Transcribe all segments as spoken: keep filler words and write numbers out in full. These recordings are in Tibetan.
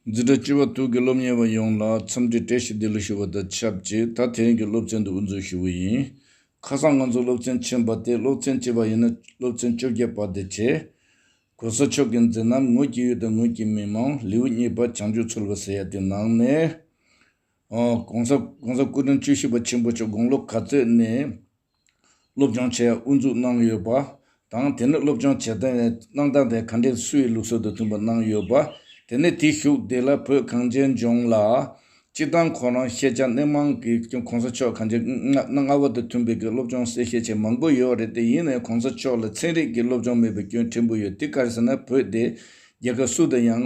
འཛིན་གྲྭ་བཅུ་པ་དྲུག་གི་སློབ་གཉེར་བ་ཡོངས་ལ་འཚམས་འདྲི་བཀྲ་ཤིས་བདེ་ལེགས་ཞུ་བ་དང་ཆབས་ཅིག་ད་དེ་རིང་གི་སློབ་ཚན་འདི་དབུ་འཛུགས་ཞུ་གི་ཡིན། ཁ་སང་ང་ཚོ་སློབ་ཚན་ཕྱིན་པ་སྟེ་སློབ་ཚན་གཅིག་པ་ཡིན་ན་སློབ་ཚན་བཅོ་བརྒྱད་པ་དེ་བྱས། གོང་ས་མཆོག་གི་མཛད་རྣམ་ངོས་ཀྱི་ཡུལ་དང་ངོས་ཀྱི་མི་མང་ལེའུ་གཉིས་པ་བྱང་ཆུབ་འཚོལ་བ་ཟེར་ཡ་དེ་ནང་ནས། ཨོ། གོང་ས་གོང་ས་སྐུ་ཕྲེང་བཅུ་བཞི་པ་ཆེན་པོ་མཆོག་དགུང་ལོ་ག་ཚོད་ནས་སློབ་སྦྱོང་བྱེད་ཡ་དབུ་འཛུགས་གནང་ཡོད་པ་དང་། དེ་ནས་སློབ་སྦྱོང་བྱེད་སྟངས་གནང་སྟངས་དེ་ག་འདྲས་སུའི་ལུགས་སྲོལ་དང་མཐུན་པ་གནང་ཡོད་པ། དེ་ནས་དེའི་གཞུག་དེ་ལ་བོད་གངས་ཅན་ལྗོངས་ལ་སྤྱིར་བཏང་ཁོ་རང་ཤེས་བྱ་སྣེ་མང་གི་གོང་ས་མཆོག་གངས་ཅན་ལྔ་ལྔ་པ་དང་མཐུན་པའི་གི་སློབ་སྦྱོང་གསལ་བཤད་བྱེད་མང་པོ་ཡོད་རེད་དེ། ཡིན་ནའི་གོང་ས་མཆོག་ལ་ཚན་རིག་གི་སློབ་སྦྱོང་མེད་པའི་སྐྱོན་ཕྲན་བུ་ཡོད། དེ་ག་རེ་ཟེར་ན་བོད་དེ་རྒྱལ་ཁབ་སུ་དང་ཡང་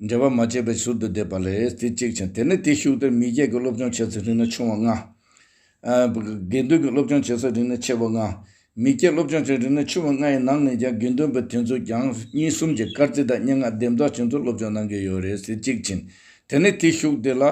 འབྲེལ་བ་མ་བྱས་པའི་ཟུར་དུ་བསྡད་པ་རེད། དེ་གཅིག་བྱས། དེ་ནས་དེའི་གཞུག་ཏུ་མི་སྐྱ་གི་སློབ་སྦྱོང་བྱས་ཚེ་རིང་ན་ཆུང་བ་ལྔ། ཨ། དགེ་འདུན་གྱི་སློབ་སྦྱོང་བྱེད་ས་རིང་ན་ཆེ་བ་ལྔ། མི་སྐྱ་སློབ་སྦྱོང་བྱེད་རིང་ན་ཆུང་བ་ལྔ་ཡི་ནང་ནས་ཀྱང་དགེ་འདུན་པ་དེ་ཚོ་ཀྱང་གཉིས་གསུམ་གྱིས་དཀར་རྩི་དང་སྙན་ངག་འདེམས་ཐག་ཆོད་ཚུལ་སློབ་སྦྱོང་གནང་གི་ཡོད་རེད་ཟེར་གཅིག་བྱིན། དེ་ནས་དེའི་གཞུག་དེ་ལ་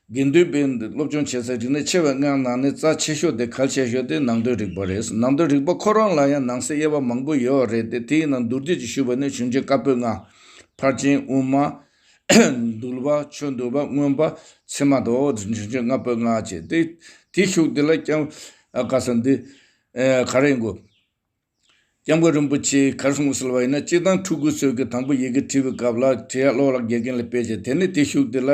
དགེ་འདུན་པའི་སློབ་སྦྱོང་བྱེད་ས་རིང་ན་ཆེ་བ་ལྔ་ནང་ནས་རྩ་ཆེ་ཤོས་དེ་གལ་ཆེ་ཤོས་དེ་ནང་དོན་རིག་པ་རེད། ནང་དོན་རིག་པ་ཁོ་རང་ལ་ཡང་ནང་གསེས་དབྱེ་བ་མང་པོ་ཡོད་རེད་དེ། དེའི་ནང་མདོར་བསྡུས་ཀྱིས་ཞུས་པ་ནི་གཞུང་ཆེན་བཀའ་པོད་ལྔ། ཕར་ཕྱིན་དབུ་མ། འདུལ་བ། ཆོས་འདུལ་བ། མངོན་པ། ཕྱི་མ་དང་། འོ། གཞུང་ཆེན་བཀའ་པོད་ལྔ་བྱས་ཏེ། དེའི་གཞུག་དེ་ལ་སྐྱབས། ཨ། ག་ས་འདི། ཨེ། ག་རེ་ཡིན་དགོས། སྐྱབས་མགོན་རིན་པོ་ཆེས་ག་རེ་གསུངས་ཟེར་བ་ཡིན་ན། སྤྱིར་བཏང་ཕྲུ་གུ་ཚོས་ཀྱི་དང་པོ་ཡི་གེ་བྲིས་པའི་སྐབས་ལ་བྲིས་ཡག་ཀློག་ཡག་དགེ་རྒན་ལ་བེད་སྤྱད། དེ་ནས་དེའི་གཞུག་དེ་ལ་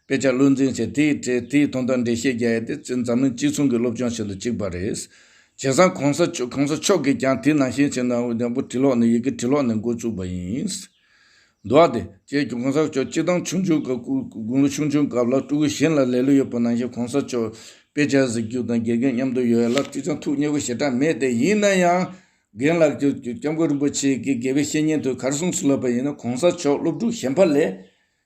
དཔེ་ཆ་བློ་འཛིན་བྱས། དེའི་གྲས་དེའི་དོན་དག་འགྲེལ་བཤད་རྒྱག་ཡག་དེ་འཛམ་གླིང་སྤྱི་མཚུངས་ཀྱི་སློབ་སྦྱོང་བྱེད་ལ་གཅིག་པ་རེད། བྱས་ཙང་གོང་ས་མཆོག་གོང་ས་མཆོག་གིས་ཀྱང་དེ་ནང་བཞིན་བྱས་ན། འོ། དང་པོ་བྲིས་ཀློག་ནས། ཡི་གེ་བྲིས་ཀློག་ནས་འགོ་བཙུགས་པ་ཡིན། འདུག་བ། དེ་ཅེས་ཀྱི་གོང་ས་མཆོག་སྤྱིར་བཏང་ཆུང་ཆུང་སྐབས། དགུང་ལོ་ཆུང་ཆུང་སྐབས་ལ་ཕྲུ་གུ་གཞན་ལ་ལེ་ལོ་ཡོད་པ་ནང་བཞིན། གོང་ས་མཆོག་དཔེ་ཆ་གཟིགས་རྒྱུ་དང་དགེ་རྒན་མཉམ་དུ་ཡོད་ཡ་ལ་སྤྱིར་བཏང་ཐུགས་མཉེས་པོ་ཞེ་དྲག་མེད་དེ། ཡིན་ན་ཡང་རྒན་ལགས་ཀྱི་སྐྱབས་མགོན་རིན་པོ་ཆེ་གིས་དགེ་བའི་བཤེས་གཉེན་དུ་ག་རེ་གསུངས་སུ་ལབ་པ་ཡིན་ན། གོང་ས་མཆོག་སློབ་ཕྲུག་གཞན་པ་ལས་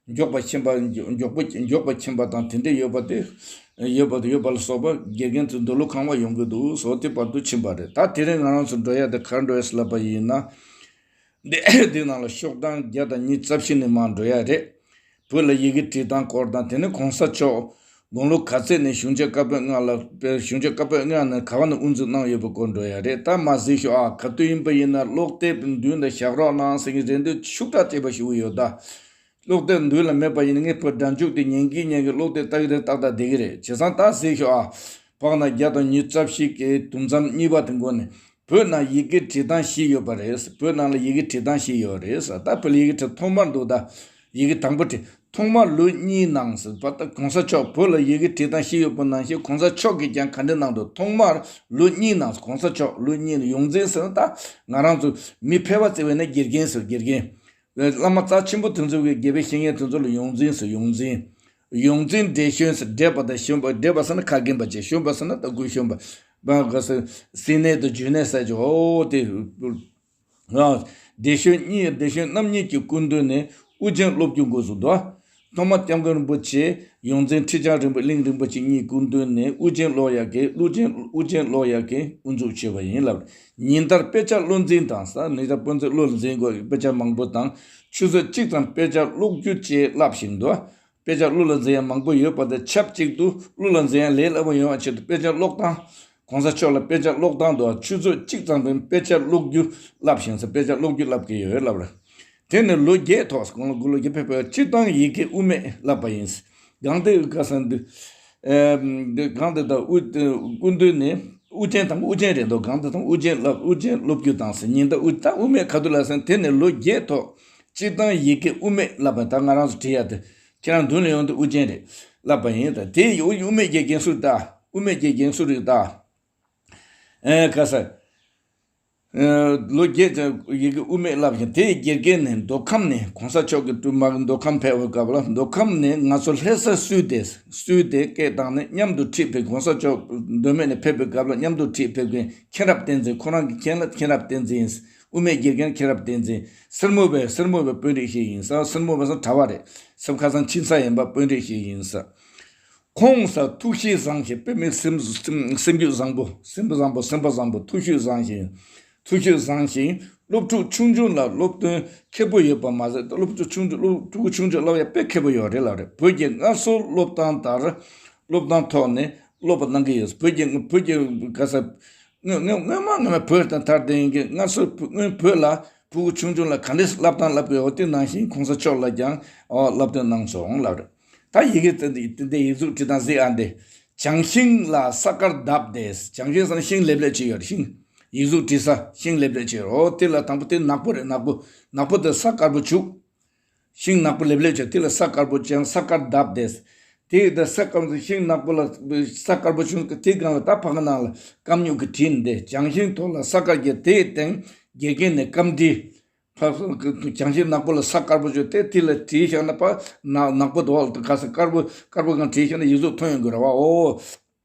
མགྱོགས་པ་ཕྱིན་པ། མགྱོགས་པོ་མགྱོགས་པ་ཕྱིན་པ་དང་དེ་འདྲ་ཡོད་པ་དེ། ཡོད་པ་དེ་ཡོད་པ་ལ་སོགས་པ་དགེ་རྒན་དུ་འདོད་བློ་ཁེངས་པ་ཡོང་གི་འདུག་ཟེར། དེ་བར་དུ་ཕྱིན་པ་རེད། ད་དེ་རིང་ང་རང་ཚོ་འགྲོ་ཡ་དེ་ག་རེ་འགྲོ་ཡ་ཟེར་ལབ་པ་ཡིན་ན། འདི་འདི་ནང་ལ་ཤོག་གྲངས་བརྒྱ་དང་ཉི་ཤུ་རྩ་བཞི་ནས་མར་འགྲོ་ཡ་རེད། བོད་ལ་ཡི་གེ་བྲིས་སྟངས་སྐོར་དང་། དེ་ནས་གོང་ས་མཆོག་དགུང་ལོ་ག་ཚད་ནས་གཞུང་ཆེན་བཀའ་པོད་ལྔ་ལ། གཞུང་ཆེན་བཀའ་པོད་ལྔ་ནས་ག་བ་ནས་དབུ་འཛུགས་གནང་ཡོད་པའི་སྐོར་འགྲོ་ཡ་རེད། ད་མར་གཟིགས་ཤོག་ཨ། ག་དུས་ཡིན་པ་ཡིན་ན་ཀློག་དེབ་མདུན་ལ་བཞག་རོགས་གནང་ཟེར་གྱི་རེ་འདུན་ཤུགས་དྲག་བྱས་པ་ཞུ་གི་ཡོད་ད། ཀློག་དེབ་མདུན་ལ་མེད་པ་ཡིན་ན་ངས་བོད་སྒྲ་འཇུག་དེ་ཉན་གྱིན་ཉན་གྱིན་ཀློག་དེབ་ལྟ་གི་རེད། ཏག་ཏག་བསྡད་ཀྱི་རེད། བྱས་ཙང་ད་གཟིགས་ཤོག་ཨ། ཕག་ན་བརྒྱ་དང་ཉི་ཤུ་རྩ་བཞི་གི་དུམ་མཚམས་གཉིས་པ་དེ་མགོ་ནས། བོད་ནང་ཡི་གེ་བྲིས་སྟངས་བཞི་ཡོད་པ་རེད། བོད་ནང་ལ་ཡི་གེ་བྲིས་སྟངས་བཞི་ཡོད་རེད་ཟེར། ད་བོད་ལ་ཡི་གེ་བྲིས་ཐོག་མར་འདུག་ད་ཡི་གེ་དང་པོ་བྲིས། ཐོག་མར་ལོ་གཉིས་ནང་ཟེར་བ། ད་གོང་ས་མཆོག་བོད་ལ་ཡི་གེ་བྲིས་སྟངས་བཞི་ཡོད་པ་ནང་བཞིན་གོང་ས་མཆོག་གིས་ཀྱང་ག་འདྲ་གནང་འདུག་ཐོག་མར་ལོ་གཉིས་ནང་། གོང་ས་མཆོག་ལོ་གཉིས་ནང་། ཡོངས་འཛིན་ཟེར་ན་ད་ང་རང་ཚོ་མི་ཕལ་པ་བརྩི་བས་ན་དགེ་རྒན་ཟེར། དགེ་རྒན། བླ་མ་རྩ་ཆེན་པོ་དེ་ཚོ་གི་དགེ་བའི་བཤེས་གཉེན་དེ་ཚོ་ལ་ཡོངས་འཛིན་ཟེར། ཡོངས་འཛིན། ཡོངས་འཛིན་བགྲེས་གཞོན་ཟེར། བགྲེས་པ་དང་གཞོན་པ། བགྲེས་པ་ཟེར་ན་ཁ་རྒན་པ་བྱས། གཞོན་པ་ཟེར་ན་ད་དགུ་གཞོན་པ། བ་ག་ས་སྲིད་ནད་དང་འཇུ་ནད་ཟེར་གྱི། འོ་དེ། ཨ། བགྲེས་གཞོན་གཉིས། བགྲེས་གཞོན་རྣམ་གཉིས་ཀྱི་སྐུ་མདུན་ནས་དབུ་ཅན་སློབ་རྒྱུ་འགོ་བཙུགས་འདུག་ཐོག་མར་སྐྱབས་མགོན་རིན་པོ་ཆེ། ཡོངས་འཛིན་ཁྲི་བྱང་རིན་པོ། གླིང་རིན་པོ་ཆེ་གཉིས་སྐུ་མདུན་ནས་དབུ་ཅན་ཀློག་ཡག་གི། ཀློག་ཅན། དབུ་ཅན་ཀློག་ཡག་གི་དབུ་འཛུགས་བྱས་པ་ཡིན་ལབ། ཉིན་ལྟར་དཔེ་ཆ་བློ་འཛིན་དང་ཟེར། ཉིན་ལྟར་དཔེ་ཆ་བློ་ལ་འཛིན་དགོས་དཔེ་ཆ་མང་པོ་དང་། ཆུ་ཚོད་གཅིག་ཙམ་དཔེ་ཆ་ཀློག་རྒྱུ་བཅས་བསླབས་ཤིང་འདུག་དཔེ་ཆ་བློ་ལ་འཛིན་ཡ་མང་པོ་ཡོད་པ་དང་ཆབས་ཅིག་ཏུ་བློ་ལ་འཛིན་ཡ་ལས་སླ་པོ་ཡོང་བའི་ཆེད་དུ་དཔེ་ཆ་ཀློག་སྟངས། གོང་ས་མཆོག་ལ་དཔེ་ཆ་ཀློག་སྟངས་དུ་ཆུ་ཚོད་གཅིག་ཙམ་རིང་དཔེ་ཆ་ཀློག་རྒྱུ་བསླབས་ཤིང་ཟེར། དཔེ་ཆ་ཀློག་རྒྱུ་བསླབ་ཀྱི་ཡོད་ལབ་རེད། དེ་ནས་ལོ་བརྒྱད་ཐོག་དགུང་ལོ་བརྒྱད་ཕེབས་པའི་སྤྱིར་བཏང་ཡི་གེ་དབུ་མེད་བསླབས་པ་ཡིན། གང་དེ་ག་ས་འདི། ཨེ། འདི་གང་དེ་ད་དབུ་སྐུ་མདུན་ནས་དབུ་ཅན་དང་དབུ་ཅན་རེད་འདུག་གང་དེ་དང་དབུ་ཅན་བསླབ། དབུ་ཅན་སློབ་རྒྱུ་དང་ཟེར། ཉིན་ལྟར་དབུ། ད་དབུ་མེད་ག་དུས་ལ་ཟེར་ན་དེ་ནས་ལོ་བརྒྱད་ཐོག་སྤྱིར་བཏང་ཡི་གེ་དབུ་མེད་བསླབས་པ། ད་ང་རང་ཚོ་བྲིས་ཡ་དེ། ཁྱེད་རང་མདུན་ལ་ཡོང་དུས་དབུ་ཅན་རེད་ལབ་པ་ཡིན། ད་དེ་དབུ་དབུ་མེད་ཀྱི་རྒན་ཟུར་ད། དབུ་མེད་ཀྱི་རྒན་ཟུར་རེད་ད། ཨེ། ག་ས། ཨེ། ལོ་བརྒྱད་ཙམ་ཡི་གེ་དབུ་མེད་བསླབས་ཤིང་། དེའི་དགེ་རྒན་ནི་མདོ་ཁམས་ནས། གོང་ས་མཆོག་གི་སྤྲུལ་མ་མདོ་ཁམས་ཕེབས་པའི་སྐབས་ལ་མདོ་ཁམས་ནས་ང་ཚོ་ལྷ་ས་བསུས་ཏེ། བསུས་ཏེ་སྐད་བཏང་ནས་མཉམ་དུ་ཁྲིད་ཕེབས། གོང་ས་མཆོག་མདོ་སྨད་ནས་ཕེབས་པའི་སྐབས་ལ་མཉམ་དུ་ཁྲིད་ཕེབས་མཁན་མཁྱེན་རབ་བསྟན་འཛིན། ཁོ་རང་གི་མཁན་ལ་མཁྱེན་རབ་བསྟན་འཛིན། དབུ་མེད་དགེ་རྒན་མཁྱེན་རབ་བསྟན་འཛིན། སེར་མོ་བའི། སེར་མོ་བའི་དཔོན་རིགས་ཤིག་ཡིན་ཟེར། སེར་མོ་བ་ཟེར་ན་གྲྭ་པ་རེད། སེམས་ཁ་སང་ཕྱིན་ས་ཡིན་པ་དཔོན་རིགས་ཤིག་ཡིན་ཟེར། ཁོང་ཟེར་ཐུགས་གཤིས་བཟང་ཞིང་དཔེ་མི་སེམས། སེམས། སེམས་རྒྱུད་བཟང་པོ། སེམས་པ་བཟང་པོ། སེམས་པ་བཟང་པོ། ཐུགས་གཤིས་བཟང་ཞིང་། ཐུགས་གཤིས་བཟང་ཞིང་། སློབ་ཕྲུག་ཆུང་ཆུང་ལ་སློབ་སྟོན་མཁས་པོ་ཡོད་པ་མ་ཟད། སློབ་ཕྲུག་ཆུང་ཆུང་། སློབ་ཕྲུ་གུ་ཆུང་ཆུང་བསླབ་ཡ་དཔེ་མཁས་པོ་ཡོད་རེད་ལབ་རེད། བོད་ཀྱི་སྔར་སྲོལ་སློབ་སྟངས་ལྟར་སློབ་སྟངས་ཐོག་ནས་སློབ་པ་གནང་གི་ཡོད། བོད་ཀྱི། བོད་ཀྱི་ག་ས། སྔོན། སྔོན། སྔོན་མ་སྔོན་མ་བོད་དང་ཐར་དེ་ཡིན་གྱི། སྔར་སྲོལ་སྔོན་བོད་ལ། ཕྲུ་གུ་ཆུང་ཆུང་ལ་ག་འདྲས་བསླབ་སྟངས་བསླབ་དགོས་འོ་དེ་ནང་བཞིན་གོང་ས་མཆོག་ལ་ཀྱང་འོ་བསླབ་སྟོན་གནང་སོང་ལབ་རེད། ད་ཡི་གེ་དེ་འདི་ཡིག་གཟུགས་བྲིས་སྟངས་གཟིགས་ཨ་འདི། བྱང་ཤིང་ལ་ས་དཀར་བརྡབས་ཏེ། བྱང་ཤིང་ཟེར་ན་ཤིང་ལེབ་ལེབ་ཅིག་ཡོད་རེད། ཤིང་། ཡིག་གཟུགས་བྲིས་ས་ཤིང་ལེབ་ལེབ་ཅིག་ཡོད་རེད། འོ་དེ་ལ་དང་པོ་དེ་ནག་པོ་རེད། ནག་པོ། ནག་པོ་དེ་ས་དཀར་པོ་བྱུགས། ཤིང་ནག་པོ་ལེབ་ལེབ་བྱས་དེ་ལ་ས་དཀར་པོ་ཅན་ས་དཀར་བརྡབས་ཏེ། དེ་ཡི་ད་ས་དཀར་པོ་ཤིང་ནག་པོ་ལ་ས་དཀར་པོ་བྱུང་དེ་སྒང་ལ་ད་ཕ་གི་ནང་ལ་སྐམ་སྨྱུག་གི་བྲིས་འདི་བྱང་ཤིང་ཐོག་ལ་ས་དཀར་གྱི་དེའི་སྟེང་དགེ་རྒན་ནས་སྐམ་བྲིས། ཕ་བྱང་ཤིང་ནག་པོ་ལ་ས་དཀར་པོ་བྱུང་དེ་དེ་ལ་བྲིས་བཞག་ན་ཕ་ནག་ནག་པོ་དོག་ལ་ག་ས་དཀར་པོ་དཀར་པོ་སྒང་བྲིས་བཞག་ན་ཡིག་གཟུགས་ཐོན་ཡོང་གི་རེད་བ་འོ།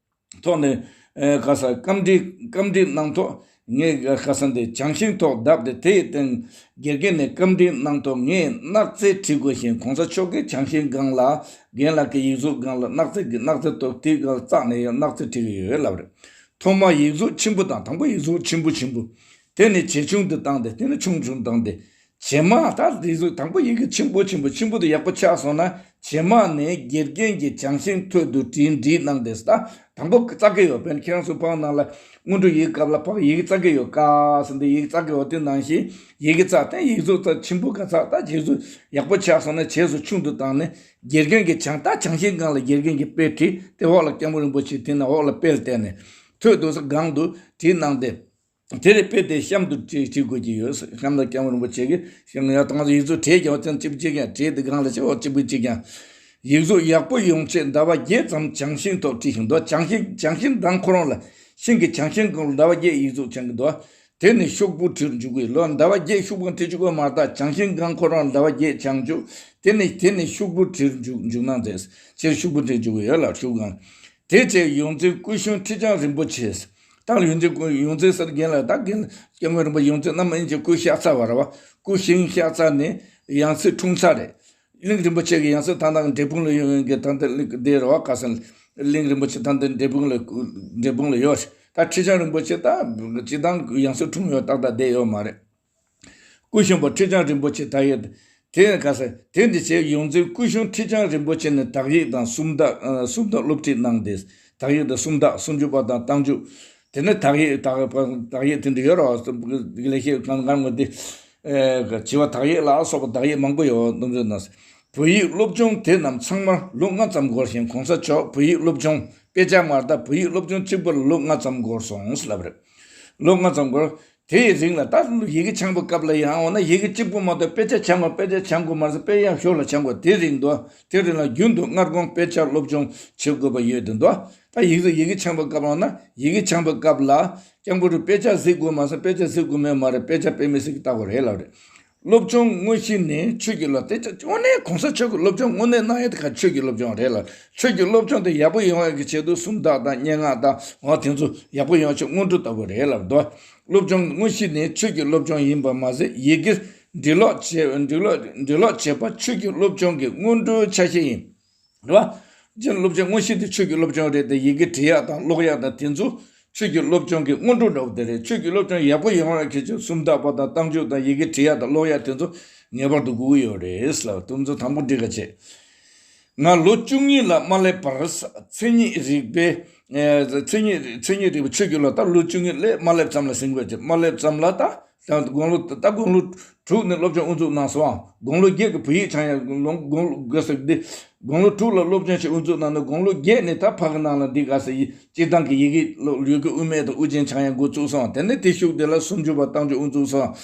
ཐོག་ནས་ཨེ་ཁ་ས་སྐམ་བྲིས་སྐམ་བྲིས་གནང་ཐོག་ངས་ཁ་ས་འདི་བྱང་ཤིང་ཐོག་བརྡབས་ཏེ་དེའི་སྟེང་དགེ་རྒན་ནས་སྐམ་བྲིས་གནང་ཐོག་ངས་སྣག་ཚ་བྲིས་དགོས་ཤིང་གོང་ས་མཆོག་གིས་བྱང་ཤིང་སྒང་ལ་རྒན་ལགས་ཀྱི་ཡིག་གཟུགས་སྒང་ལ་སྣག་ཚ་གི་སྣག་ཚ་ཐོག་དེའི་སྒང་ལ་བཙགས་ནས་ཡང་སྣག་ཚ་བྲིས་ཀྱི་ཡོད་ལབ་རེད། ཐོག་མར་ཡིག་གཟུགས་ཆེན་པོ་དང་དང་པོ་ཡིག་གཟུགས་ཆེན་པོ་ཆེན་པོ། དེ་ནས་ཇེ་ཆུང་དུ་བཏང་སྟེ་དེ་ནས་ཆུང་ཆུང་བཏང་སྟེ། རྗེས་མ་ད་འདི་ཚོ་དང་པོ་ཡི་གེ་ཆེན་པོ་ཆེན་པོ་ཆེན་པོ་དེ་ཡག་པོ་ཆགས་སོང་ན་རྗེས་མ་ནས་དགེ་རྒན་གྱིས་བྱང་ཤིང་ཐོག་ཏུ་བྲིས་འབྲི་གནང་སྟེ་ད་དང་པོ་བཙག་གི་ཡོད། དཔེར་ན་ཁྱེད་རང་ཚོ་ཕག་ནང་ལ་སྔོན་འགྲོ་ཡི་གེ་སྐབས་ལ་ཕག་ཡི་གེ་བཙག་གི་ཡོད་ཀ་ཟེར་འདི་ཡི་གེ་བཙག་གི་ཡོད་དེ་ནང་བཞིན་ཡི་གེ་བཙག་དེ་ཡིག་གཟུགས་བཙག་ཆེན་པོ་ག་བཙག་ད་རྗེས་སུ་ཡག་པོ་ཆགས་སོང་ན་རྗེས་སུ་ཆུང་དུ་བཏང་ནས་དགེ་རྒན་གྱིས་བྱང་ད་བྱང་ཤིང་སྒང་ལ་དགེ་རྒན་གྱིས་དཔེ་བྲིས་ཏེ་འོག་ལ་སྐྱབས་མགོན་རིན་པོ་ཆེ་དེ་ན་འོག་ལ་དཔེ་བལྟས་ནས་ཐོག་ཏུ་སྒང་དུ་བྲིས་གནང་སྟེ། དེ་རེད། དཔེ་དེ་གཤམ་དུ་བྲིས་བྲིས་དགོས་ཀྱི་ཡོད། གཤམ་དུ་སྐྱབས་མགོན་རིན་པོ་ཆེ་གིས་གཤམ་ཡང་དང་ཡིག་གཟུགས་བྲིས་ཀྱང་ཙམ་གཅིག་པུ་གཅིག་ཀྱང་བྲིས་དེ་སྒང་ལ་ཆེ་བ་གཅིག་པུ་གཅིག་ཀྱང་། ཡིག་གཟུགས་ཡག་པོ་ཡོང་ཆེད་ཟླ་བ་བརྒྱད་ཙམ་བྱང་ཤིང་ཐོག་བྲིས་ཤིང་འདུག་བྱང་ཤིང་བྱང་ཤིང་དང་ཁོ་རང་ལ་ཤིང་གི་བྱང་ཤིང་གང་ལ་ཟླ་བ་བརྒྱད་ཡིག་གཟུགས་བྱང་གི་འདུག་དེ་ནས་ཤོག་བུ་བྲིས་འཇུག་གི་ལོ་ཟླ་བ་བརྒྱད་ཤོག་བུ་བྲིས་འཇུག་གི་མ་རེད། ད་བྱང་ཤིང་གང་ཁོ་རང་ལ་ཟླ་བ་བརྒྱད་བྱང་འཇུག་དེ་ནས་དེ་ནས་ཤོག་བུ་བྲིས་འཇུག་འཇུག་གནང་མཛད། ཕྱིར་ཤོག་བུ་བྲིས་འཇུག་གི་ཡོད་ལ་ཤོག་གང་། དེ་རྗེས་ཡོངས་འཛིན་སྐུ་གཞོན་ཁྲི་བྱང་རིན་པོ་ཆེ། ད་ཡོངས་འཛིན་སྐུ་ཡོངས་འཛིན་ཟེར་རྒན་ལགས་ད་རྒན་སྐྱབས་མགོན་རིན་པོ་ཆེ་ཡོངས་འཛིན་རྣམ་གཉིས་ཀྱི་སྐུ་གཤེགས་ཚར་བ་རེད་བ། སྐུ་ཞིང་གཤེགས་ཚར་ནས་ཡང་སྲིད་འཁྲུངས་ཚར་རེད། གླིང་རིན་པོ་ཆེ་གི་ཡང་སྲིད་ད་ལྟ་འབྲས་སྤུངས་ལ་ཡོད་མཁན་གྱི་ད་ལྟ་གླིང་འདི་རེད་བ། ཁ་སང་གླིང་རིན་པོ་ཆེ་ད་ལྟ་འབྲས་སྤུངས་ལ་འབྲས་སྤུངས་ལ་ཡོད་རེད། ད་ཁྲི་བྱང་རིན་པོ་ཆེ་ད་སྤྱི་བཏང་ཡང་སྲིད་འཁྲུངས་ཡོད་ཏག་ཏག་བསྡད་ཡོད་མ་རེད། སྐུ་གཞོན་པ་ཁྲི་བྱང་རིན་པོ་ཆེ་དར་ཡོད། དེ་ཡང་ཁ་སང་དེ་འདི་བྱས་ཡོངས་འཛིན་སྐུ་གཞོན་ཁྲི་བྱང་རིན་པོ་ཆེ་ནས་དག་ཡིག་དང་སུམ་རྟགས་ཨ་སུམ་རྟགས་སློབ་ཁྲིད་གནང་སྟེ། དག་ཡིག་དང་སུམ་རྟགས་སུམ་ཅུ་པ་དང་རྟགས་འཇུག་དེ་ནས་དག་ཡིག་དག་དག་ཡིག་དེ་འདྲ་ཡོད་རེད་བ། ལེགས་བཤད་གང་གང་ངོ་དེ། ཨེ་བྱེ་བ་དག་ཡིག་ལ་སོགས་པ་དག་ཡིག་མང་པོ་ཡོད་དེ་ཚོའི་ནང་། བོད་ཡིག་སློབ་སྦྱོང་དེ་རྣམས་ཚང་མར་ལོ་ལྔ་ཙམ་འགོར་ཞིང་གོང་ས་མཆོག་བོད་ཡིག་སློབ་སྦྱོང་དཔེ་ཆ་མ་རེད་ད་བོད་ཡིག་སློབ་སྦྱོང་གཅིག་པུར་ལོ་ལྔ་ཙམ་འགོར་སོང་ལབ་རེད། ལོ་ལྔ་ཙམ་འགོར། དེའི་རིང་ལ་ད་ཡི་གེ་སྦྱང་བའི་སྐབས་ལ་ཡང་འོ་ན་ཡི་གེ་གཅིག་པུ་མ་གཏོགས་དཔེ་ཆ་སྦྱང་དགོས་དཔེ་ཆ་སྦྱང་དགོས་མ་ཟད་དཔེ་ཡང་ཞོར་ལ་སྦྱང་དགོས་དེ་རིང་དུ་དེ་རིང་ལ་རྒྱུན་དུ་སྔར་གོང་དཔེ་ཆ་སློབ་སྦྱོང་བྱེད་དགོས་པ་ཡོད་དེ་འདུག་ད་ཡིག་ཡི་གེ་སྦྱང་བའི་སྐབས་ལ་ན་ཡི་གེ་སྦྱང་བའི་སྐབས་ལ་སྐྱབས་མགོན་རུ་དཔེ་ཆ་གཟིགས་དགོས་མ་ཟད་དཔེ་ཆ་གཟིགས་དགོས་མེད་མ་རེད། དཔེ་ཆ་དཔེ་མི་སྲིད་ཀྱི་ལྟ་བུ་རེད་ལབ་རེད། སློབ་སྦྱོང་དངོས་གཞི་ནི་ཆོས་ཀྱི་སློབ་དེ་དངོས་གནས་གོང་ས་མཆོག་གི་སློབ་སྦྱོང་དངོས་གནས་གནང་ཡས་དེ་ག་ཆོས་ཀྱི་སློབ་སྦྱོང་རེད་ལ། ཆོས་ཀྱི་སློབ་སྦྱོང་དེ་ཡག་པོ་ཡོང་ཡས་ཀྱི་ཆེད་དུ་སུམ་རྟགས་དང་སྙན་ངག་དང་འོ་དེ་ཚོ་ཡག་པོ་ཡོང་ཆེད་སྔོན་འགྲོ་ལྟ་བུ་རེད་ལབ་འདུག་སློབ་སྦྱོང་དངོས་གཞི་ནི་ཆོས་ཀྱི་སློབ་སྦྱོང་ཡིན་པ་མ་ཟད་ཡི་གེ་འབྲི་ཀློག་བྱེད་འབྲི་ཀློག་འབྲི་ཀློག་བྱེད་པ་ཆོས་ཀྱི་སློབ་སྦྱོང་གི་སྔོན་འགྲོའི་ཆ་ཤས་ཡིན། རེད་བ། སྤྱིར་སློབ་སྦྱོང་དངོས་གཞི་དེ་ཆོས་ཀྱི་སློབ་སྦྱོང་རེད་དེ་ཡི་གེ་འབྲི་ཡག་དང་ཀློག་ཡག་དང་དེ་ཚོ་ཆོས་ཀྱི་སློབ་སྦྱོང་གི་སྔོན་འགྲོ་འདྲ་བོ་དེ་རེད། ཆོས་ཀྱི་སློབ་སྦྱོང་ཡག་པོ་ཡོང་བའི་ཁྱད་ཆོས་སུམ་རྟགས་པ་དང་རྟགས་འཇུག་དང་ཡི་གེ་འབྲི་ཡག་དང་ཀློག་ཡག་དེ་ཚོ་ངེས་པར་དུ་དགོས་ཀྱི་ཡོད་རེད་ལ་དེ་ཚོ་དང་པོ་འགྲིག་ག་བྱེད། ང་ལོ་བཅུ་གཉིས་ལ་མ་སླེབས་པར་མཚན་ཉིད་རིག་པའི་མཚན་ཉིད་མཚན་ཉིད་རིག་པའི་ཆོས་ཀྱི་བློ་ད་ལོ་བཅུ་གཉིས་སླེབས་མ་སླེབས་ཙམ་ལ་ཟིན་དགོས་ཀྱི་མ་སླེབས་ཙམ་ལ་ད། ད་དགུང་ལོ་ད་དགུང་ལོ་དྲུག་ནས་སློབ་སྦྱོང་དབུ་འཛུགས་གནང་སོང་། དགུང་ལོ་བརྒྱད་ཀྱི་བོད་ཡིག་སྦྱང་ཡག་དགུང་ལོ་དགུང་ལོ་དགུ་ཟེར་འདི་དགུང་ལོ་དྲུག་ལ་སློབ་སྦྱོང་ཞིག་དབུ་འཛུགས་གནང་ནས་དགུང་ལོ་བརྒྱད་ནས་ད་ཕ་གི་ནང་ལ་འདི་ག་ས་ཡི་སྤྱིར་བཏང་གི་ཡི་གེ་ཡི་གེ་དབུ་མེད་དང་དབུ་ཅན་སྦྱང་ཡག་འགོ་བཙུགས་སོང་། དེ་ནས་དེ་ཤུགས་དེ་ལ་སུམ་ཅུ་པ་རྟགས་འཇུག་དབུ་འཛུགས་སོང་།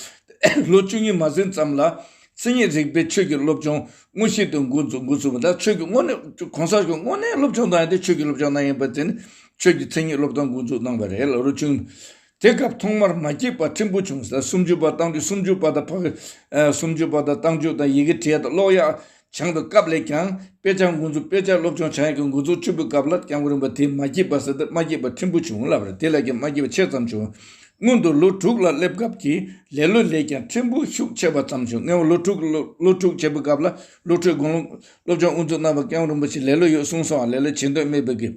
ལོ་བཅུ་གཉིས་མ་ཟིན་ཙམ་ལ་མཚན་ཉིད་རིག་པའི་ཆོས་ཀྱི་སློབ་སྦྱོང་དངོས་གཞི་དུ་འགོ་འཛུགས་འགོ་ཚུགས་པ་ད་ཆོས་ཀྱི་དངོས་གནས་གོང་ས་མཆོག་དངོས་གནས་སློབ་སྦྱོང་གནང་ཡག་དེ་ཆོས་ཀྱི་སློབ་སྦྱོང་གནང་ཡིན་པ་དེ་ནི་ཆོས་ཀྱི་མཚན་ཉིད་སློབ་སྟོན་འགོ་འཛུགས་གནང་བ་རེད་ལ་ལོ་བཅུ་གཉིས། དེ་སྐབས་ཐོག་མར་མ་སྐྱིད་པ་ཕྲན་བུ་བྱུང་ཟེར། སུམ་ཅུ་པ་རྟགས་འཇུག་སུམ་ཅུ་པ་དང་ཕ་གི་ཨ་སུམ་ཅུ་པ་དང་རྟགས་འཇུག་དང་ཡི་གེ་བྲིས་དང་ཀློག་ཡག་སྦྱང་དུས་སྐབས་ལས་ཀྱང་དཔེ་ཆ་འགོ་འཛུགས་དཔེ་ཆ་སློབ་སྦྱོང་བྱ་ཡག་གི་འགོ་འཛུགས་བཅུ་པའི་སྐབས་ལ་སྐྱབས་མགོན་རིན་པོ་ཆེ་མ་སྐྱིད་པ་ཟེར་ཏེ་མ་སྐྱིད་པ་ཕྲན་བུ་བྱུང་ལབ་རེད། དེ་ལས་ཀྱང་མ་སྐྱིད་པ་ཆེ་ཙམ་བྱུང་། སྔོན་དུ་ལོ་དྲུག་ལ་སླེབས་སྐབས་ཀྱི་ལེ་ལོ་ལས་ཀྱང་ཕྲན་བུ་ཤུགས་ཆེ་བ་ཙམ་བྱུང་། སྔོན་ལོ་དྲུག་ལོ་ལོ་དྲུག་བྱེད་པའི་སྐབས་ལ་ལོ་དྲུག་དགུང་ལོ་སློབ་སྦྱོང་དབུ་འཛུགས་གནང་བ་སྐྱབས་མགོན་རིན་པོ་ཆེ་ལེ་ལོ་ཡོད་གསུངས་སོང་། ལེ་ལོ་བྱེད་འདོད་མེད་པའི་གི་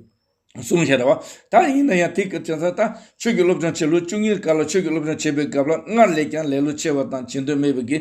གསུངས་བཞག་རེད་བ། ད་ཡིན་ན་ཡང་དེ་གི་བྱས་ཙང་ད་ཆོས་ཀྱི་སློབ་སྦྱོང་བྱེད་ལོ་བཅུ་གཉིས་སྐབས་ལ་ཆོས་ཀྱི་སློབ་སྦྱོང་བྱེད་པའི་སྐབས་ལ་སྔར་ལས་ཀྱང་ལེ་ལོ་ཆེ་བ་དང་བྱེད་འདོད་མེད་པའི་གི་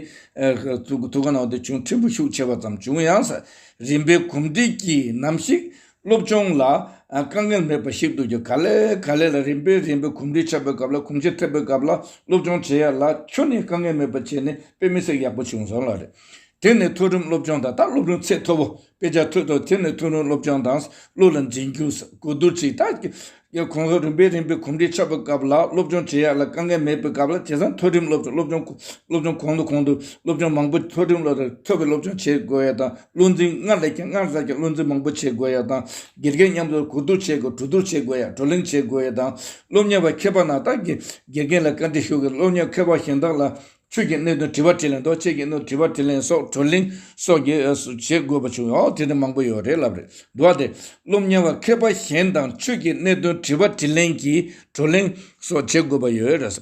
ཐུགས་ཐུགས་ཀ་ནང་དུ་བྱུང་ཕྲན་བུ་ཤུགས་ཆེ་བ་ཙམ་བྱུང་ཡང་ཟེར། རིམ་པས་གོམས་འདྲིས་ཀྱིས་ནམ་ཞིག་ སློབ་སྦྱོང་ལ་ཨ་དཀའ་ངལ་མེད་པ་ཞིག་ཏུ་གྱུར། ག་ལེ་ག་ལེ་ལ་རིམ་པས་རིམ་པས་གོམས་འདྲིས་ཆགས་པའི་སྐབས་ལ། གོམས་གཤིས་ཐེབས་པའི་སྐབས་ལ། སློབ་སྦྱོང་བྱེད་ཡ་ལ་ཁྱོན་ནས་དཀའ་ངལ་མེད་པ་བྱས་ནས་དཔེ་མི་སྲིད་ཡག་པོ་བྱུང་སོང་ལབ་རེད། དེ་ནས་མཐོ་རིམ་སློབ་སྦྱོང་དང་། ད་སློབ་སྦྱོང་ཚད་མཐོ་པོ་དཔེ་ཆ་མཐོ་ཐོག་དེ་ནས་མཐོ་རིམ་སློབ་སྦྱོང་དང་། བློ་ལ་འཛིན་རྒྱུ། གོ་བསྡུར་བྱེད། ད་ཡ་ཁོང་ཚོ་རིམ་པས་རིམ་པས་གོམས་འདྲིས་ཆགས་པའི་སྐབས་ལ། སློབ་སྦྱོང་བྱེད་ཡ་ལ་དཀའ་ངལ་མེད་པའི་སྐབས་ལ། བྱས་ཙང་མཐོ་རིམ་སློབ་སྦྱོང་། སློབ་སྦྱོང་སློབ་སྦྱོང་གོང་དུ་གོང་དུ་སློབ་སྦྱོང་མང་པོ། མཐོ་རིམ་སློབ་མཐོ་བའི་སློབ་སྦྱོང་བྱེད་དགོས་ཡ་དང་། བློ་འཛིན་སྔར་ལས་ཀྱང་སྔར་ལས་ཀྱང་བློ་འཛིན་མང་པོ་བྱེད་དགོས་ཡ་དང་། དགེ་རྒན་མཉམ་དུ་གོ་བསྡུར་བྱེད་དགོས། གྲོས་བསྡུར་བྱེད་དགོས་ཡ། བགྲོ་གླེང་བྱེད་དགོས་ཡ་དང་། སློབ་གཉེར་བ་མཁས་པ་ན་ད་དགེ་དགེ་རྒན་ལ་བཀའ་འདྲི་ཞུ་དགོས། སློབ་གཉེར་མཁས་པ་གཞན་དག་ལ་ཆོས་ཀྱི་གནད་དོན་དྲི་བ་དྲིས་ལན། མདོ་ཆོས་ཀྱི་གནད་དོན་དྲི་བ་དྲིས་ལན་སོགས། བགྲོ་གླེང་སོགས་ཀྱི་ཨ་བྱེད་དགོས་པ་བྱུང་ཡོད། དེ་འདྲ་མང་པོ་ཡོད་རེད་ལབ་རེད་འདུག་བ། དེ་སློབ་གཉེར་བ་མཁས་པ་གཞན་དང་ཆོས་ཀྱི་གནད་དོན་དྲི་བ་དྲིས་ལན་གྱི་བགྲོ་གླེང་སོགས་བྱེད་དགོས་པ་ཡོད་རེད།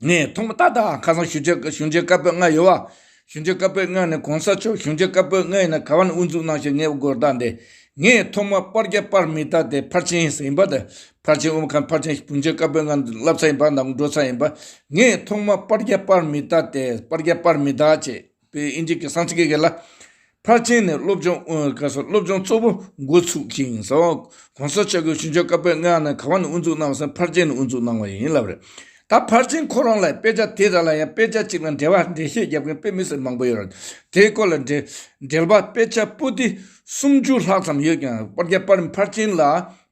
ངས་ཐོག་མ་ད་ལྟ་ཁ་སང་གཞོན་སྐྱེས་གཞོན་སྐྱེས་བཀའ་པོད་ལྔ་ཡོད་བ། གཞོན་སྐྱེས་བཀའ་པོད་ལྔ་ནས་གོང་ས་མཆོག་གཞོན་སྐྱེས་བཀའ་པོད་ལྔ་ཡིན་ན་ག་བ་ནས་དབུ་འཛུགས་གནང་ཞེས་ངས་སྒོར་བཏང་སྟེ། ངས་ཐོག་མ་པར་རྒྱ་པར་མི་ཏཱ་ཏེ་ཕར་ཕྱིན་ཟེར་ཡིན་པ་དེ། ཕར་ཕྱིན་དབུ་མ་ཁམས་ཕར་ཕྱིན་བུ་འཇོ་བཀའ་པོད་ལྔ་བསླབ་ས་ཡིན་པ་དང་འགྲོ་ས་ཡིན་པ། ངས་ཐོག་མ་པར་རྒྱ་པར་མི་ཏཱ་ཏེ། པར་རྒྱ་པར་མི་ཏཱ་ཅེས་པའི་ཨིན་ཇི་གི་སང་ཚིག་གི་ལ། ཕར་ཕྱིན་ནས་སློབ་སྦྱོང་ཨ་ག་སོ་སློབ་སྦྱོང་གཙོ་བོ་འགོ་ཚུགས་ཤིང་སོ། གོང་ས་མཆོག་གིས་གཞོན་སྐྱེས་བཀའ་པོད་ལྔ་ནས་ག་བ་ནས་དབུ་འཛུགས་གནང་བ་ཟེར་ན་ཕར་ཕྱིན་ནས་དབུ་འཛུགས་གནང་བ་ཡིན་ལབ་རེད། ད་ཕར་ཕྱིན་ཁོ་རང་ལ་དཔེ་ཆ་དེ་དག་ལ་ཡང་དཔེ་ཆ་གཅིག་ལ་འགྲེལ་བ་འགྲེལ་བཤད་རྒྱབ་མཁན་དཔེ་མི་སྲིད་མང་པོ་ཡོད་རེད། དེའི་སྐོར་ལ་འགྲེལ་འགྲེལ་པ་དཔེ་ཆ་པོ་ཏི་སུམ་ཅུ་ལྷག་ཙམ་ཡོད་ཀྱང་། པར་རྒྱ་པར་ཕར་ཕྱིན་ལ།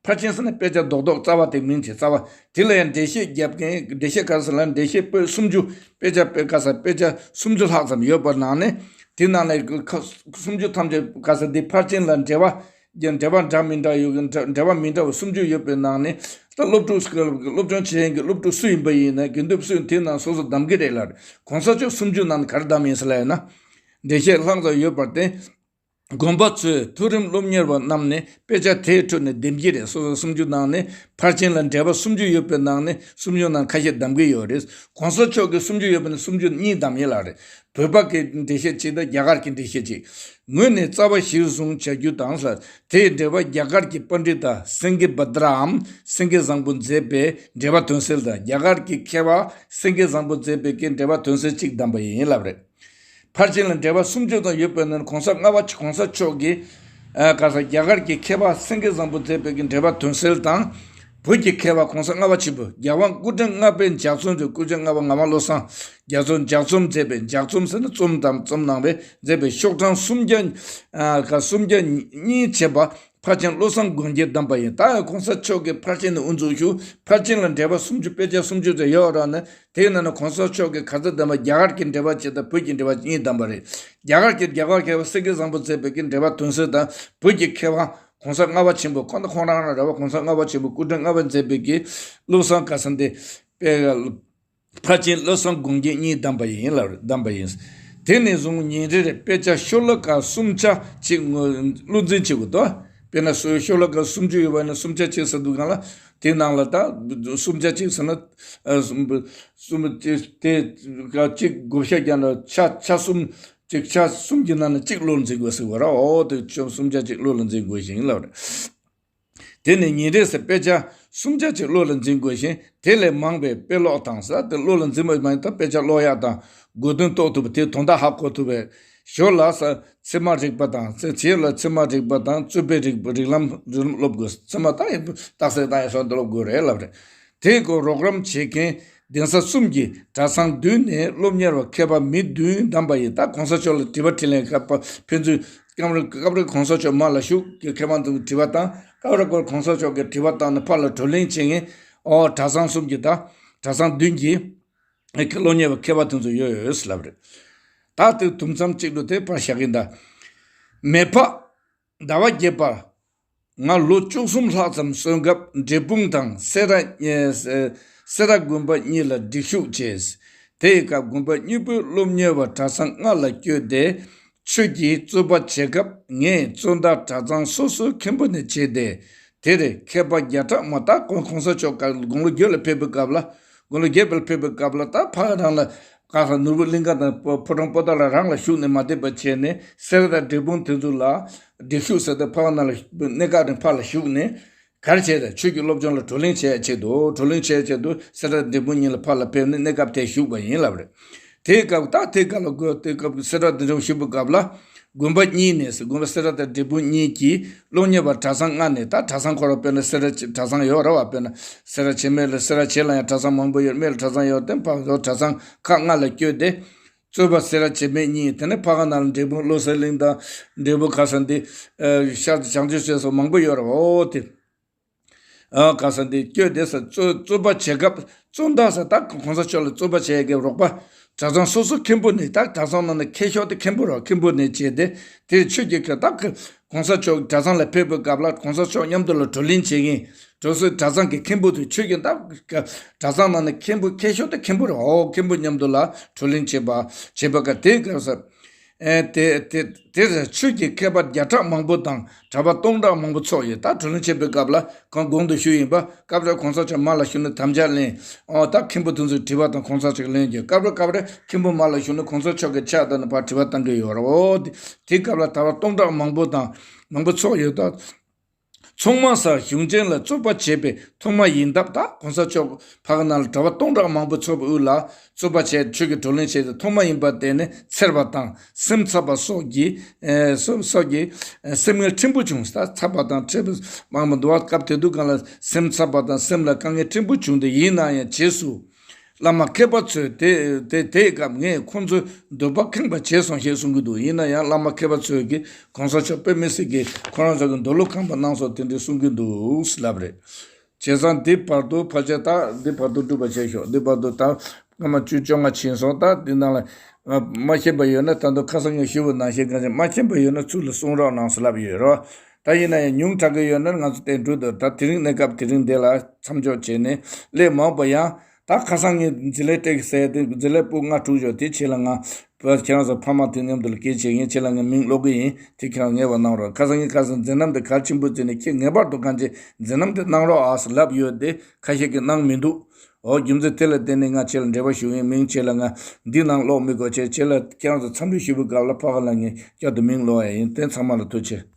ཕར་ཕྱིན་ཟེར་ན་དཔེ་ཆ་རྡོག་རྡོག་རྩ་བ་དེ་མིན་གྱི་རྩ་བ་དེ་ལ་ཡང་འགྲེལ་བཤད་རྒྱབ་མཁན། འགྲེལ་བཤད་ག་རེ་ཟེར་ན་འགྲེལ་བཤད་པོད་སུམ་ཅུ། དཔེ་ཆ་པོད་ག་ས་དཔེ་ཆ་སུམ་ཅུ་ལྷག་ཙམ་ཡོད་པར་སྣང་ནས། དེ་ནང་ནས་ཁ་སུམ་ཅུ་ཐམས་ཅད་ག་ས་དེ་ཕར་ཕྱིན་ལ་འགྲེལ་བ་འགྲེལ་བ་འདྲ་མི་འདྲ་ཡོད། འགྲེལ་བ་མི་འདྲ་བ་སུམ་ཅུ་ཡོད་པའི་ནང་ནས། ད་སློབ་ཕྲུག་སློབ་སྦྱོང་བྱེད་མཁན་གྱི་སློབ་ཕྲུག་སུ་ཡིན་པ་ཡིན་ན། དགེ་འདུན་སུ་ཡིན་དེ་ནང་སོ་སོ་གདམ་གྱི་རེད་ལ། གོང་ས་མཆོག་སུམ་ཅུ་ནང་ནས་ག་རེ་གདམ་ཡིན་ཟེར་ལ་ཡོད་ན། འགྲེལ་བཤད་ལྷག་ཙམ་ཡོད་པར་བརྟེན། དགོན་པ་ཚོས་མཐོ་རིམ་སློབ་གཉེར་བ་རྣམས་ནས་དཔེ་ཆ་དེའི་ཁྲོད་ནས་འདེམས་ཀྱི་རེད། སོ་སོ་སུམ་ཅུ་ནང་ནས་ཕར་ཕྱིན་ལ་འགྲེལ་པ་སུམ་ཅུ་ཡོད་པའི་ནང་ནས་སུམ་ཅུ་ནང་ཁ་ཤས་གདམ་གྱི་ཡོད་རེད། གོང་ས་མཆོག་གིས་སུམ་ཅུ་ཡོད་པ་ནས་སུམ་ཅུ་གཉིས་གདམ་ཡོད་ལ་རེད། བོད་པ་གི་འགྲེལ་བཤད་གཅིག་དང་རྒྱ་གར་གྱི་འགྲེལ་བཤད་གཅིག་ངོས་ནས་རྩ་བ་གཞིར་བཟུང་བྱ་རྒྱུ་དང་ལ། དེའི་འགྲེལ་པ་རྒྱ་གར་གྱི་པཎྜི་ཏ་སེང་གེ་བྷ་དྲའམ་སེང་གེ་བཟང་པོ་མཛད་པའི་འགྲེལ་པ་དོན་གསལ་དང་། རྒྱ་གར་གྱི་མཁས་པ་སེང་གེ་བཟང་པོ་མཛད་པའི་གི་འགྲེལ་པ་དོན་གསལ་གཅིག་གདམ་པ་ཡིན་ལབ་རེད། ཕར་ཕྱིན་ལ་འགྲེལ་པ་སུམ་ཅུ་ཙམ་ཡོད་པའི་ནང་གོང་ས་ལྔ་པ་གོང་ས་མཆོག་གིས་ཨ་ག་ས་རྒྱ་གར་གྱི་མཁས་པ་སེང་གེ་བཟང་པོ་མཛད་པའི་གི་འགྲེལ་པ་དོན་གསལ་དང་། བོད་ཀྱི་མཁས་པ་གོང་ས་ལྔ་པ་ཆེན་པོ་རྒྱལ་དབང་སྐུ་ཕྲེང་ལྔ་པའི་ལྗགས་རྩོམ་དུ། སྐུ་ཕྲེང་ལྔ་པ་ངག་དབང་བློ་བཟང་ལྗགས་རྩོམ། ལྗགས་རྩོམ་མཛད་པའི། ལྗགས་རྩོམ་ཟེར་ན་རྩོམ་དང་རྩོམ་གནང་བའི་མཛད་པའི་ཤོག་གྲངས་སུམ་བརྒྱ་ཨ་ག་སུམ་བརྒྱ་གཉིས་བྱས་པ། ཕར་ཕྱིན་བློ་བཟང་དགོངས་རྒྱན་གདམས་པ་ཡིན། ད་གོང་ས་མཆོག་གིས་ཕར་ཕྱིན་ནས་དབུ་འཛུགས་ཞུ། ཕར་ཕྱིན་ལ་འགྲེལ་པ་སུམ་ཅུ། དཔེ་ཆ་སུམ་ཅུ་ཙམ་ཡོད་ར་ནི། དེའི་ནང་ནས་གོང་ས་མཆོག་གིས་ག་ཚོད་གདམས་པ། རྒྱ་གར་གྱི་འགྲེལ་པ་གཅིག་དང་བོད་ཀྱི་འགྲེལ་པ་གཉིས་གདམས་པ་རེད། རྒྱ་གར་གྱི་རྒྱ་གར་མཁས་པ་སེང་གེ་བཟང་པོ་མཛད་པའི་གི་འགྲེལ་པ་དོན་གསལ་དང་། བོད་ཀྱི་མཁས་པ་གོང་ས་ལྔ་པ་ཆེན་པོ། ཁོང་ད་ཁོང་རང་རང་རེད་བ། གོང་ས་ལྔ་པ་ཆེན་པོ་སྐུ་ཕྲེང་ལྔ་པ་མཛད་པའི་གི་བློ་བཟང་ག་ས་འདི་དཔེ། ཕར་ཕྱིན་བློ་བཟང་དགོངས་རྒྱན་གཉིས་གདམས་པ་ཡིན་ལ་གདམས་པ་ཡིན། དེ་ནས་བཟུང་ཉིན་རེར་དཔེ་ཆ་ཤོ་ལོ་ཀ་སུམ་ཆ་ཅིག་བློ་འཛིན་བྱེད་དགོས་དོ། དཔེར་ན་སོ་ཤོ་ལོ་ཀ་སུམ་ཅུ་ཡོད་པ་ན་སུམ་ཆ་གཅིག་ཟེར་འདུག་གང་ལ། དེ་ནང་ལ་ད་སུམ་ཆ་གཅིག་ཟེར་ན་ཨ་སུམ་སུམ་གཅིག་དེ་ག་གཅིག་བགོ་བཤའ་རྒྱག་ན་ཆ་ཆ་གསུམ་གཅིག་ཆ་གསུམ་གྱི་ནང་ནས་གཅིག་བློ་ལ་འཛིན་དགོས་ཟེར་བ་ར། འོ་དེ་ཆ་སུམ་ཆ་གཅིག་བློ་ལ་འཛིན་དགོས་ཤིང་ལབ་རེད། དེ་ནས་ཉིན་རེ་ཟེར་དཔེ་ཆ་སུམ་ཆ་ཅིག་བློ་ལ་འཛིན་དགོས་ཤིང་། དེ་ལས་མང་བའི་དཔེ་ཀློག་དང་ཟེར་དེ་བློ་ལ་འཛིན་པ་མ་ཡིན་ད་དཔེ་ཆ་ཀློག་ཡག་དང་དགོས་དོན་རྟོགས་ཐུབ་པ་དེ་དོན་དག་ཧ་གོ་ཐུབ་པའི་ཞོར་ལ་ས་ཚད་མ་རིག་པ་དང་ཚེ་ཕྱི་ལ་ཚད་མ་རིག་པ་དང་རྩོད་པའི་རིག་རིག་ལམ་རིག་ལམ་སློབ་དགོས། ཚད་མ་ད་ཡིན་རྟགས་གསལ་དང་ཡང་སོགས་འདི་སློབ་དགོས་རེད་ལབ་རེད། དེའི་སྐོར་རོགས་རམ་བྱེད་མཁན་གདན་ས་གསུམ་གྱི་གྲྭ་ཚང་བདུན་ནས་སློབ་གཉེར་བ་མཁས་པ་མི་བདུན་བདམས་པ་ཡིན། ད་གོང་ས་མཆོག་ལ་དྲི་བ་དྲིས་ལན་སྐབས་ཕན་ཚུན་སྐབས་རེ་སྐབས་རེ་གོང་ས་མཆོག་མ་ལ་བཞུགས་ཀྱི་མཁས་པ་དང་དྲི་བ་བཏང་། སྐབས་རེ་སྐོར་གོང་ས་མཆོག་གིས་དྲི་བ་བཏང་ནས་ཕར་ལ་བགྲོ་གླེང་བྱེད་མཁན། ཨོ་གྲྭ་ཚང་གསུམ་གྱི་ད་གྲྭ་ཚང་བདུན་གྱི་སློབ་གཉེར་བ་མཁས་པ་དེ་ཚོ་ཡོད་ཡོད་ལབ་རེད། ད་དེ་དུམ་མཚམས་གཅིག་ཏུ་དེ་ཕར་བཞག་གིན་ད། མེ་ཕག་ཟླ་བ་བརྒྱད་པར། ང་ལོ་བཅུ་གསུམ་ལྷག་ཙམ་སོན་སྐབས་འབྲས་སྤུངས་དང་སེ་ར་སེ་ར་དགོན་པ་གཉིས་ལ་སྒྲིག་ཞུགས་བྱས། དེའི་སྐབས་དགོན་པ་གཉིས་པོའི་སློབ་གཉེར་བ་གྲྭ་ཚང་ལྔ་ལ་བསྐྱོད་དེ་ཆོས་ཀྱི་རྩོད་པ་བྱེད་སྐབས། ངས་རྩོད་ཟླ་གྲྭ་ཚང་སོ་སོའི་མཁན་པོ་ནས་བྱས་ཏེ། དེར་མཁས་པ་བརྒྱ་ཕྲག་མ་དག་གོང་གོང་ས་མཆོག་དགུང་ལོ་བརྒྱད་ལ་ཕེབས་པའི་སྐབས་ལ། དགུང་ལོ་བརྒྱད་པར་ཕེབས་པའི་སྐབས་ལ་ད་ཕ་རང་ལ་ག་ས་ནོར་བུ་གླིང་ཁ་དང་ཕོ་བྲང་པོ་ཏ་ལ་རང་ལ་བཞུགས་ནས་མ་བསྡད་པ་བྱས་ནས་སེ་ར་དང་འབྲས་སྤུངས་དེ་ཚོ་ལ་སྒྲིག་ཞུགས་ཟེར་ཏེ་ཕ་ན་ལ་གནས་སྐབས་རིང་ཕ་ལ་བཞུགས་ནས་ག་རེ་བྱས་ཏེ་ཆོས་ཀྱི་སློབ་སྦྱོང་ལ་བགྲོ་གླེང་བྱེད་ཡ་ཆེད་དུ་བགྲོ་གླེང་བྱེད་ཡ་ཆེད་དུ་སེ་ར་འབྲས་སྤུངས་གཉིས་ལ་ཕ་ལ་ཕེབས་ནས་གནས་སྐབས་དེ་བཞུགས་པ་ཡིན་ལབ་རེད། དེའི་སྐབས་ད་དེ་སྐབས་ལ་དགོས་དེ་སྐབས་སེ་ར་འབྲས་སྤུངས་བཞུགས་པའི་སྐབས་ལ་ དགོན་པ་གཉིས་ནས་ཟེར། དགོན་པ་སེ་ར་དང་འབྲས་སྤུངས་གཉིས་ཀྱི་སློབ་གཉེར་བ་གྲྭ་ཚང་ལྔ་ནས། ད་གྲྭ་ཚང་ཁོ་རང་དཔེར་ན་སེ་ར་བྱེས་གྲྭ་ཚང་ཡོད་རེད་བ། དཔེར་ན་སེ་ར་བྱེས་སྨད་ལ། སེ་ར་བྱེས་ལ་ཡང་གྲྭ་ཚང་མང་པོ་ཡོད། སྨད་ལ་གྲྭ་ཚང་ཡོད་དེ། ཕར་ཚུར་གྲྭ་ཚང་ཁག་ལྔ་ལ་བསྐྱོད་དེ། གཙོས་པ་སེ་ར་བྱེས་སྨད་གཉིས། དེ་ནས་ཕ་ག་ན་ལ་འབྲས་སྤུངས་བློ་གསལ་གླིང་དང་། འབྲས་སྤུངས་ཁ་སང་འདི། ཨ། ཤར་བྱང་ཆུབ་སེམས་སོགས་མང་པོ་ཡོད་རེད་བ། འོ་དེ། ཨ། ཁ་སང་འདི་བསྐྱོད་དེ་ཟེར། རྩོད། རྩོད་པ་བྱེད་སྐབས། རྩོད་ཟླ་ཟེར། ད་གོང་ས་མཆོག་ལ་རྩོད་པ་བྱེད་ཡས་ཀྱི་རོགས་པ། གྲྭ་ཚང་སོ་སོ་མཁན་པོ་ནས། ད་གྲྭ་ཚང་ནང་ནས་མཁས་ཤོས་དེ་མཁན་པོ་རེད། མཁན་པོ་ནས་བྱས་ཏེ། དེར་ཆོས་ཀྱི་ཁ། ད་གོང་ས་མཆོག་གྲྭ་ཚང་ལ་ཕེབས་པའི་སྐབས་ལ་གོང་ས་མཆོག་མཉམ་དུ་ལ་བགྲོ་གླེང་བྱེད་མཁན། གྲྭ་ཚང་གི་མཁན་པོ་དེ། ཆོས་ཀྱི། ད་གྲྭ་ཚང་ནང་ནས་མཁན་པོ་མཁས་ཤོས་དེ་མཁན་པོ་རེད། འོ། མཁན་པོ་མཉམ་དུ་ལ་བགྲོ་གླེང་བྱེད་པ། བྱེད་པ་ག་དེའི་སྐབས་སུ། ཨེ། དེ་དེ་དེར་ཆོས་ཀྱི་མཁས་པ་བརྒྱ་ཕྲག་མང་པོ་དང་གྲྭ་པ་སྟོང་ཕྲག་མང་པོ་ཚོགས་ཡོད། ད་བགྲོ་གླེང་བྱེད་པའི་སྐབས་ལ་གང་གོང་དུ་ཞུས་ཡིན་པ། སྐབས་རེ་གོང་ས་མཆོག་མར་ལ་བཞུགས་ནས་དམ་བཅའ་ལེན། ཨོ། ད་མཁན་པོ་དེ་ཚོས་དྲི་བ་དང་གོང་ས་མཆོག་ལན་རྒྱག། སྐབས་རེ་སྐབས་རེ་མཁན་པོ་མར་ལ་བཞུགས་ནས་གོང་ས་མཆོག་གི་ཕྱག་བཏབ་ནས་ཕར་དྲི་བ་བཏང་གི་ཡོད་རེད། འོ་དེ། དེའི་སྐབས་ལ་གྲྭ་པ་སྟོང་ཕྲག་མང་པོ་དང་མང་པོ་ཚོགས་ཡོད། ད་ཚང་མ་ས་གཞུང་ཆེན་ལ་རྩོད་པ་བྱེད་པའི་ཐོག་མ་ཡིན་སྟབས། ད་གོང་ས་མཆོག་ཕ་གི་ནང་ལ་གྲྭ་པ་སྟོང་ཕྲག་མང་པོ་ཚོགས་པའི་དབུས་ལ་རྩོད་པ་བྱས། ཆོས་ཀྱི་བགྲོ་གླེང་བྱས་ཏེ། ཐོག་མ་ཡིན་པ་དེ་ནི་འཚེར་བ་དང་སེམས་འཚབ་པ་སོགས་ཀྱི། ཨེ། སོགས་སོགས་ཀྱི། ཨེ། སེམས་ངལ་ཕྲན་བུ་བྱུང་། ད་འཚབ་པ་དང་འཚེར་བ་མང་པོ་འདུག་བ། སྐབས་དེ་དུས་སྒང་ལ་སེམས་འཚབ་པ་དང་སེམས་ལ་དཀའ་ངལ་ཕྲན་བུ་བྱུང་སྟེ། ཡིན་ན་ཡང་རྗེས་སུ་བླ་མ་མཁས་པ་ཚོས་དེ་དེ་དེའི་སྐབས་ངས་ཁོང་ཚོའི་འདོད་པ་ཁེངས་པ་བྱས་སོང་ཞེས་གསུང་གི་འདུག། ཡིན་ན་ཡང་བླ་མ་མཁས་པ་ཚོས་ཀྱིས་གོང་ས་མཆོག་དཔེ་མི་སྲིད་ཀྱི་ཁོ་རང་ཚོ་གི་འདོད་བློ་ཁེངས་པ་གནང་སོང་། དེ་འདྲའི་གསུང་གི་འདུག་ལབ་རེད། བྱས་ཙང་འདི་བར་དུ་ཕལ་ཆེར། ད་འདི་བར་དུ་སྒྲུབ་པ་བྱས་ཤོག། འདི་བར་དུ་ད་སྐར་མ་བཅུ་བཅོ་ལྔ་ཕྱིན་སོང་། ད་འདི་ནང་ལ་མ་མཁྱེན་པ་ཡོད་ན། ད་དུང་ཁ་སང་ངས་ཞུས་པ་ནང་བཞིན། གང་ཅི་མ་མཁྱེན་པ་ཡོད་ན་ཚུར་ལ་གསུང་རོགས་གནང་ཟེར་ལབ་ཡོད་རོ། ད་ཡིན་ན་ཡང་ཉུང་དྲགས་ཀྱི་ཡོད་ན་ང་ཚོ་དེ་འགྲོ་འདུག། ད་དེ་རིང་གནས་སྐབས་དེ་རིང་འདི་ལ་མཚམས་འཇོག་བྱས་ནས། སླད་མ་འོངས་པ་ཡང་ད་ཁ་སང་ངས་འཛིན་ལས་སྤྲད་ཟེར་དེ། འཛིན་ལས་ཕྲུ་གུ་ལྔ་དྲུག་ཡོད་དེ། ཁྱེད་ལ་ང་བོད་ཁྱེད་རང་ཚོ་ཕ་མ་དེ་མཉམ་དུ་ལ་སྐད་བྱེད་མཁན། ཁྱེད་ལ་ངས་མིང་ཀློག་གི་ཡིན། དེ་ཁྱེད་རང་ངེས་པར་གནང་རོགས། ཁ་སང་ངས་ཁ་སང་མཛད་རྣམ་དེ་གལ་ཆེན་པོ་བརྩིས་ནས། ཁྱེད་ངེས་པར་དུ་གང་ཅི་མཛད་རྣམ་དེ་གནང་རོགས་ཨ་ཟེར་ལབ་ཡོད་དེ། ཁ་ཤས་ཀྱིས་གནང་མི་འདུག། འོ། རྒྱུ་མཚན་དེ་ལ་བརྟེན་ནས་ང་ཁྱེད་ལ་འབྲེལ་བ་ཞུ་གི་ཡིན། མིང་ཁྱེད་ལ་ང་འདི་ནང་ཀློག་མི་དགོས། ཁྱེད་ཁྱེད་ལ་ཁྱེད་རང་ཚོ་འཚམས་འདྲི་ཞུ་བའི་སྐབས་ལ་ཕ་གི་ལ་ངས་བསྐྱར་དུ་མིང་ཀློག་ཡ་ཡིན། དེ་ཚང་མ་ལ་ཐུགས་རྗེ་ཆེ།